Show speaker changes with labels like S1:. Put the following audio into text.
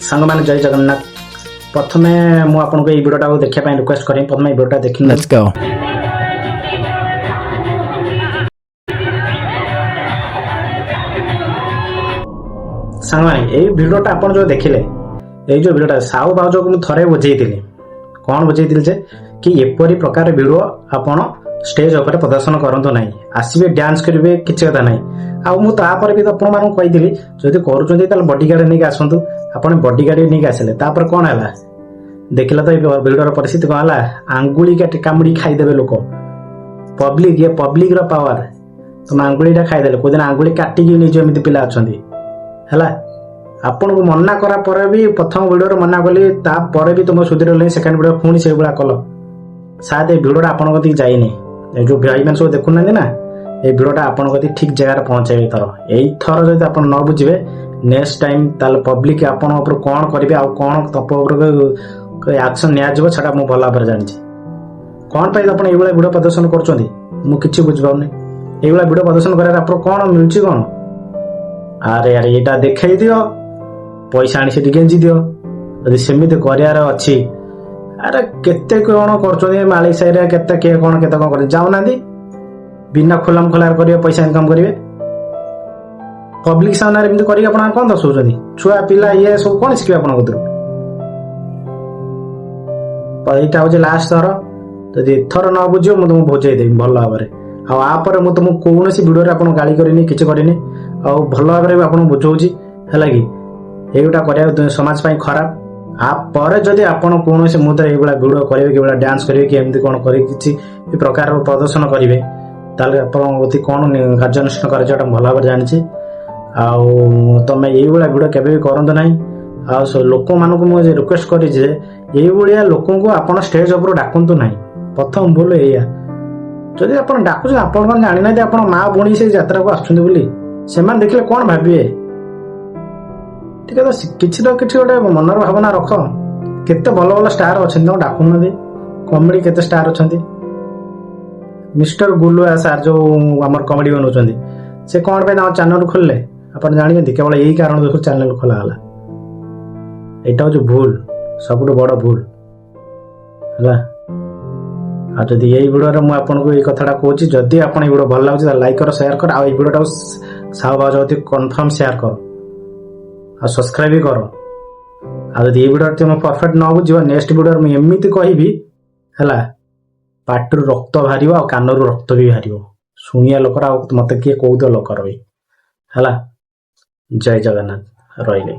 S1: ସାଙ୍ଗମାନେ, ଜୟ ଜଗନ୍ନାଥ। ପ୍ରଥମେ ମୁଁ ଆପଣଙ୍କୁ ଏଇ ଭିଡ଼ିଓଟାକୁ ଦେଖିବା ପାଇଁ ରିକ୍ୱେଷ୍ଟ କରିବି। ପ୍ରଥମେ ଏଇ ଭିଡ଼ିଓଟା ଦେଖି।
S2: Let's go.
S1: ସାଙ୍ଗମାନେ, ଏଇ ଭିଡ଼ିଓଟା ଆପଣ ଯୋଉ ଦେଖିଲେ, ଏଇ ଯୋଉ ଭିଡ଼ିଓଟା, ସାହୁ ଭାଉଜକୁ ମୁଁ ଥରେ ବୁଝେଇଥିଲି। କ'ଣ ବୁଝେଇଥିଲି ଯେ କି ଏପରି ପ୍ରକାର ଭିଡ଼ିଓ ଆପଣ ଷ୍ଟେଜ ଉପରେ ପ୍ରଦର୍ଶନ କରନ୍ତୁ ନାହିଁ। ଆସିବେ, ଡ୍ୟାନ୍ସ କରିବେ, କିଛି କଥା ନାହିଁ। ଆଉ ମୁଁ ତାପରେ ବି ଆପଣମାନଙ୍କୁ କହିଥିଲି, ଯଦି କରୁଛନ୍ତି ତାହେଲେ ବଡି ଗାର୍ଡ ନେଇକି ଆସନ୍ତୁ। ଆପଣ ବଡି ଗାର୍ଡ ନେଇକି ଆସିଲେ, ତାପରେ କ'ଣ ହେଲା ଦେଖିଲା ତ? ଏଇ ଭିଡ଼ିଓର ପରିସ୍ଥିତି କ'ଣ ହେଲା? ଆଙ୍ଗୁଳି କାଟି କାମୁଡ଼ି ଖାଇଦେବେ ଲୋକ, ପବ୍ଲିକ। ଇଏ ପବ୍ଲିକର ପାୱାର। ତମ ଆଙ୍ଗୁଳିଟା ଖାଇଦେଲେ, କୋଉଦିନ ଆଙ୍ଗୁଳି କାଟିକି ନେଇଯିବ, ଏମିତି ପିଲା ଅଛନ୍ତି। ହେଲା, ଆପଣଙ୍କୁ ମନା କରା ପରେ ବି, ପ୍ରଥମ ଭିଡ଼ିଓରେ ମନା କଲି, ତାପରେ ବି ତୁମ ସୁଧୁରିଗଲେନି। ସେକେଣ୍ଡ ଭିଡ଼ିଓ ପୁଣି ସେଇଭଳିଆ କଲ। ସାୟଦ ଏଇ ଭିଡ଼ିଓଟା ଆପଣଙ୍କ କତିକି ଯାଇନି। ଏ ଯୋଉ ଭାଇମାନେ ସବୁ ଦେଖୁନାହାନ୍ତି ନା, ଏଇ ଭିଡ଼ିଓଟା ଆପଣଙ୍କ କତିକି ଠିକ ଜାଗାରେ ପହଞ୍ଚେଇବେ ଏଇଥର। ଏଇଥର ଯଦି ଆପଣ ନ ବୁଝିବେ, ନେକ୍ସଟ ଟାଇମ୍ ତାହେଲେ ପବ୍ଲିକ ଆପଣଙ୍କ ଉପରୁ କ'ଣ କରିବେ ଆଉ କ'ଣ ତପ ଉପରକୁ ଆକ୍ସନ ନିଆଯିବ, ସେଟା ମୁଁ ଭଲ ଭାବରେ ଜାଣିଛି। କ'ଣ ପାଇଁ ଆପଣ ଏଇଭଳିଆ ଭିଡ଼ିଓ ପ୍ରଦର୍ଶନ କରୁଛନ୍ତି, ମୁଁ କିଛି ବୁଝିପାରୁନି। ଏଇଭଳିଆ ଭିଡ଼ିଓ ପ୍ରଦର୍ଶନ କରିବାରେ ଆପଣ କ'ଣ ମିଳୁଛି କ'ଣ? ଆରେ ଆରେ, ଏଇଟା ଦେଖେଇ ଦିଅ, ପଇସା ଆଣି ସେଠି ଗେଞ୍ଜି ଦିଅ। ଯଦି ସେମିତି କରିବାର ଅଛି, ଆରେ କେତେ କ'ଣ କରୁଛନ୍ତି ମାଳିକ ସାହିରେ, କେତେ କିଏ କ'ଣ କେତେ କ'ଣ କରୁଛନ୍ତି। ଯାଉନାହାନ୍ତି, ବିନା ଖୋଲାମ ଖୋଲାରେ କରିବେ, ପଇସା ଇନକମ୍ କରିବେ। ପବ୍ଲିକ ସାମ୍ନାରେ ଏମିତି କରିକି ଆପଣ କ'ଣ ଦର୍ଶଉଛନ୍ତି? ଛୁଆ ପିଲା ଇଏ ସବୁ କ'ଣ ଶିଖିବେ ଆପଣଙ୍କ କତିରୁ? ଏଇଟା ହଉଛି ଲାଷ୍ଟ ଥର। ଯଦି ଏଥର ନ ବୁଝିବ, ମୁଁ ତୁମକୁ ବୁଝେଇ ଦେବି ଭଲ ଭାବରେ। ଆଉ ଆପରେ ମୁଁ ତୁମକୁ କୌଣସି ଭିଡ଼ିଓରେ ଆପଣଙ୍କୁ ଗାଳି କରିନି, କିଛି କରିନି, ଆଉ ଭଲ ଭାବରେ ବି ଆପଣଙ୍କୁ ବୁଝଉଛି। ହେଲା କି ଏଇଗୁଟା କରିବା ସମାଜ ପାଇଁ ଖରାପ। ଆ ପରେ ଯଦି ଆପଣ କୌଣସି ମୁହୂର୍ତ୍ତରେ ଏଇଭଳିଆ ଭିଡ଼ିଓ କରିବେ କି ଏଇଭଳିଆ ଡ୍ୟାନ୍ସ କରିବେ କି ଏମିତି କ'ଣ କରିବେ, କିଛି ବି ପ୍ରକାର ପ୍ରଦର୍ଶନ କରିବେ, ତାହେଲେ ଆପଣଙ୍କ ପ୍ରତି କ'ଣ କାର୍ଯ୍ୟାନୁଷ୍ଠାନ କରାଯିବ, ଏଟା ମୁଁ ଭଲ ଭାବରେ ଜାଣିଛି। ଆଉ ତମେ ଏଇଭଳିଆ ଭିଡ଼ିଓ କେବେ ବି କରନ୍ତୁ ନାହିଁ। ଆଉ ଲୋକମାନଙ୍କୁ ମୁଁ ରିକ୍ୱେଷ୍ଟ କରିଛି ଯେ ଏଇଭଳିଆ ଲୋକଙ୍କୁ ଆପଣ ଷ୍ଟେଜ ଉପରୁ ଡାକନ୍ତୁ ନାହିଁ। ପ୍ରଥମ ଭୁଲ ଏଇଆ। ଯଦି ଆପଣ ଡାକୁଛନ୍ତି, ଆପଣ କଣ ଜାଣିନାହାନ୍ତି ଆପଣ ମା ଭଉଣୀ ସେଇ ଯାତ୍ରାକୁ ଆସୁଛନ୍ତି ବୋଲି? ସେମାନେ ଦେଖିଲେ କ'ଣ ଭାବିବେ? ଟିକେ ତ କିଛି ତ କିଛି ଗୋଟେ ମନର ଭାବନା ରଖ। କେତେ ଭଲ ଭଲ ଷ୍ଟାର ଅଛନ୍ତି, ତାଙ୍କୁ ଡାକୁନାହାନ୍ତି। କମେଡି କେତେ ଷ୍ଟାର ଅଛନ୍ତି। ମିଷ୍ଟର ଗୁଲୁଆ ସାର୍ ଯୋଉ ଆମର କମେଡି ବନଉଛନ୍ତି, ସେ କ'ଣ ପାଇଁ ତାଙ୍କ ଚ୍ୟାନେଲ ଖୋଲିଲେ ଆପଣ ଜାଣିଛନ୍ତି? କେବଳ ଏଇ କାରଣ ଯୋଗୁଁ ଚ୍ୟାନେଲ ଖୋଲା ହେଲା। ଏଇଟା ହଉଛି ଭୁଲ, ସବୁଠୁ ବଡ଼ ଭୁଲ ହେଲା। ଆଉ ଯଦି ଏଇ ଭିଡ଼ିଓରେ ମୁଁ ଆପଣଙ୍କୁ ଏଇ କଥାଟା କହୁଛି, ଯଦି ଆପଣ ଏଇ ଭିଡ଼ିଓ ଭଲ ଲାଗୁଛି, ତାହେଲେ ଲାଇକ୍ କର, ସେୟାର କର, ଆଉ ଏଇ ଭିଡ଼ିଓଟାକୁ ସାହୁ ଭାଉଜ କନଫର୍ମ ସେୟାର କର ଆଉ ସବସ୍କ୍ରାଇବ ବି କର। ଆଉ ଯଦି ଏଇ ଭିଡ଼ିଓ ତୁମେ ପରଫେକ୍ଟ ନ ବୁଝିବ, ନେକ୍ସଟ ଭିଡ଼ିଓରେ ମୁଁ ଏମିତି କହିବି, ହେଲା, ପାଟିରୁ ରକ୍ତ ବାହାରିବ ଆଉ କାନରୁ ରକ୍ତ ବି ବାହାରିବ ଶୁଣିବା ଲୋକର। ଆଉ ମତେ କିଏ କହୁଥିବ ଲୋକର ବି। ହେଲା, ଜୟ ଜଗନ୍ନାଥ, ରହିଲି।